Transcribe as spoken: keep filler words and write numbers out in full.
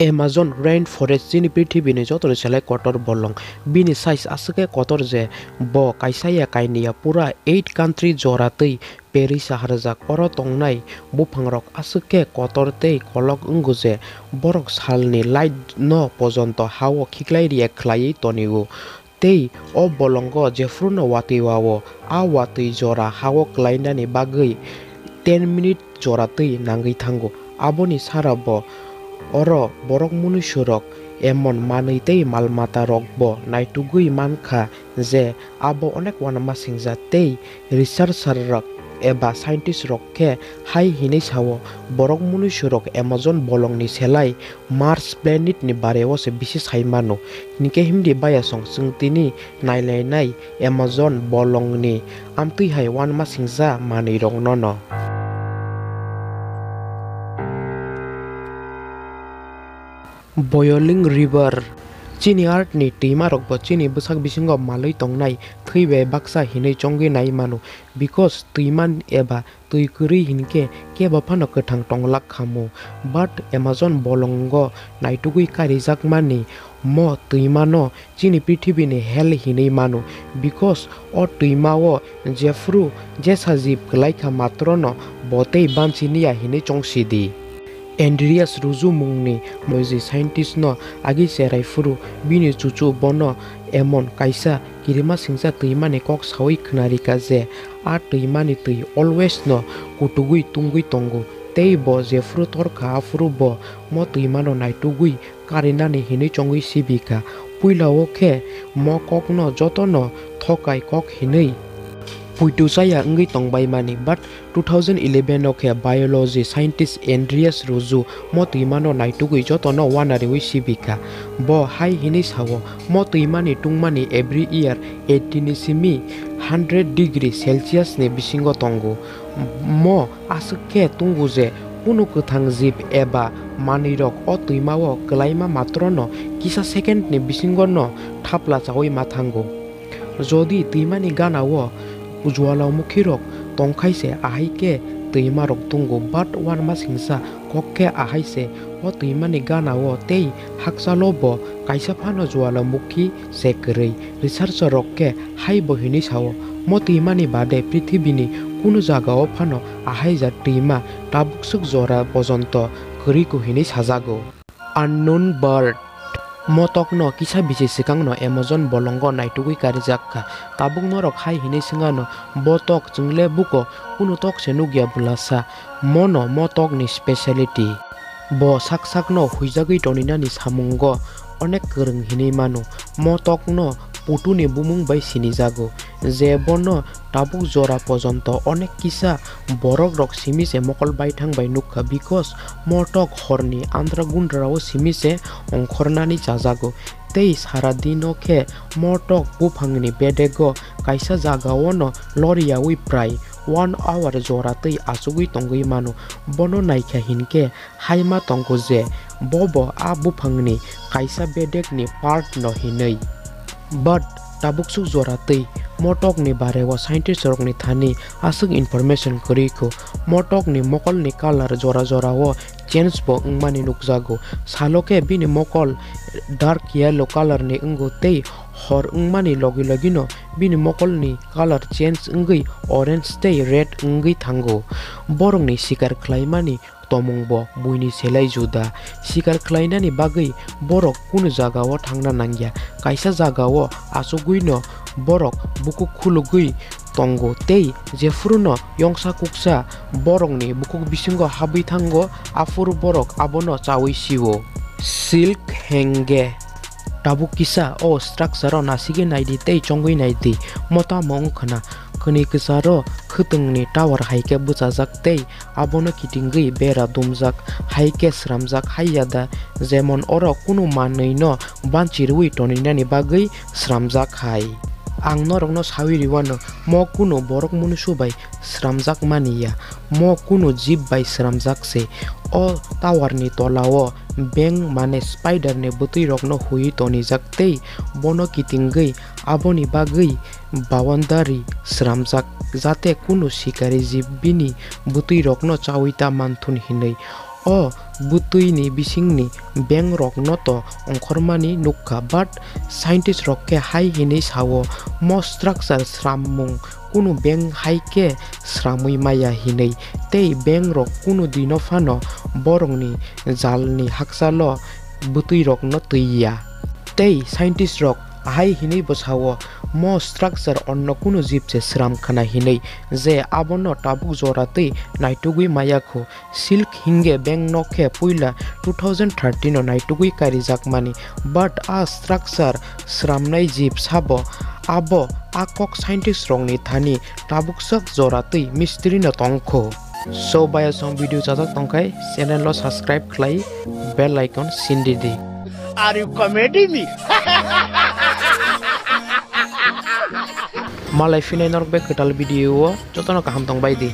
Amazon rainforest chini prithibini jotoni selai kotor bolong. Bini size aswk khe kotor je bo kaisa ya kainwi ya pura eight country jora twi peri saharjak. Oro tongnai buphangrok aswk khe kotor tei kolok wngo je borok salni light no pojonto ha-o khiklai riya khlaiwi tonio. Tei o bolongo jephruno watwi wa-o, a watwi jora ha-o klainani bagwi ten minute jora twi nangwi thango. Aboni sara bo oro borok munuisurok emon manwi tei mal matarokbo naitugwi mankha je abo onek uanama singcha tei researcher rok eba scientist rok khe hai hinwi sao, borok munuisurok Amazon bolongni selai Mars planet ni bareo se bisi sai mano. Hinkhe himdi bayasong chwng tini nailainai Amazon bolongni amtwi hai uanama singcha manwirokno no. Boiling river. Chini earth ni twimarokbo chini bwsak bisingo malwi tongnai thwi bai baksa hinwi chongwi nai mano, because twiman eba twi kwrwi hinkhe kebo phano kwthang tonglak khamu. But Amazon bolongo naitugwi karijakmani mo twimano chini prithibini hell hinwi mano, because o twimao jephru jesa jib kwlaikha matrono bo tei banchiniya hinwi chongsidi. Andreas Ruju mungni biology scientist no agi cherai phuru bini chuchu bono emon kaisa kirima singcha twimani kok sawi khwnarikha je a twimani twi always no kutugwi tungwi tongo, tei bo jephru torkha aphuru bo mo twimano naitugwi karinani hinwi chongwi sibikha. Puilao khe mo kokno jotono thokai kok hinwi puitu chaya wngwi tongbaimani, but two thousand eleven o khe biology scientist Andreas Ruju mo twimano naitugwi jotono uanariwi sibikha. Bo hai hinwi sao, mo twimani tungmani every year eighty ni simi hundred degree Celsius ni bisingo tongo. Mo aswk khe tungo je kunu kwthang jib eba manwirok o twimao kwlaima matrono kisa second ni bisingo no thapla chawi ma thango. Jodi twimani ganao jwalamukhirok tongkhai se ahai khe twimarok tungo, but uanama singcha kok khe ahai se o twimani ganao tei hakchalo bo kaisa phano jwalamukhi se kwrwi. Researcher rok khe hai bo hinwi sao, mo twimani bade prithibini kunu jagao phano ahai jat twima tabukswk jora pojonto kwrwi ko hinwi sajago. Unknown bird. Motokno kisa bisi swkangno Amazon bolongo naitugwi karijak kha. Tabuk norok hai hinwi swngano, bo tok chwngle buko kunu tok se nukya bwlasa. Mono motokni speciality. Bo sak sakno huijagwi toninani samungo onek kwrwng hinwi mano. Motokno putuni bumung bai sinijago, je bono tabuk jora pojonto onek kisa borok rok simi se mokol baithang bai nukha, because motok horni andra gundra o simi se ongkhornani chajago. Tei sara dino khe motok buphangni bedego kaisa jagao no loriyawi prai one hour jora twi achugwi tongwi mano. Bono naikha hinkhe hai ma tongo je bobo a buphangni kaisa bedekni part no hinwi. But tabukswk jora twi motokni bareo scientist rokni thani aswk information kwrwi kho. Motokni mokolni colour jora jorao change bo wngmani nukjago. Salo khe bini mokol dark yellow colour ni wngo tei hor wngmani logi logino bini mokolni colour change wngwi orange tei red wngwi thango. Borokni sikar khlaimani tomung bo buini selai juda. Sikar khlainani bagwi borok kunu jagao thangna nangya. Kaisa jagao achugwino borok bukhuk khulugwi tongo tei jephuruno yongsa kuksa borokni bukhuk bisingo habwi thango, aphuru borok abono chaui sio. Silk henge. Tabuk kisa o structure o nasigwi naidi tei chongwi naidi. Mo tamo wngkhwna? Khwnwi kwcharo khwtwngni tower hai khe bwchajak tei abono kitingwi bera dumjak, hai khe sramjak hai ya da, jemon oro kunu manwino banchi rwui toninani bagwi sramjak hai. Ang norokno saui rwano, mo kunu borok munusu bai sramjak mani ya, mo kunu jib bai sramjak se. O tower ni tola o beng mane spider ni bwtwi rokno hui tonijak tei bono kitingwi aboni bagwi boundary sramjak, jate kunu sikari jib bini bwtwi rokno chaui ta manthun hinwi. O bwtwi ni bising ni bank rok no to ongkhormani nukha, but scientist rok khe hai hinwi sao, mo structure srammung kunu bank hai khe sramwi maya hinwi, tei bank rok kunu dino phano borok ni jal ni hakchalo bwtwi rok no twi ya. Tei scientist rok hai hinwi bo sao, mo structure onno kunu jib se sram khna hinwi, je abono tabuk jora twi naitugwi maya kho. Silk hinge bank no khe puila two thousand thirteen o naitugwi karijakmani, but a structure sramnai jib sabo, abo a kok scientist rokni thani tabuksak jora twi mistiri no tongkho. So baya song video chajak tongkhai channel no subscribe khlai bell icon sindi di. Are you comedy me? Malai phinai norok bai kwtal video o jotono kaham tongbai di.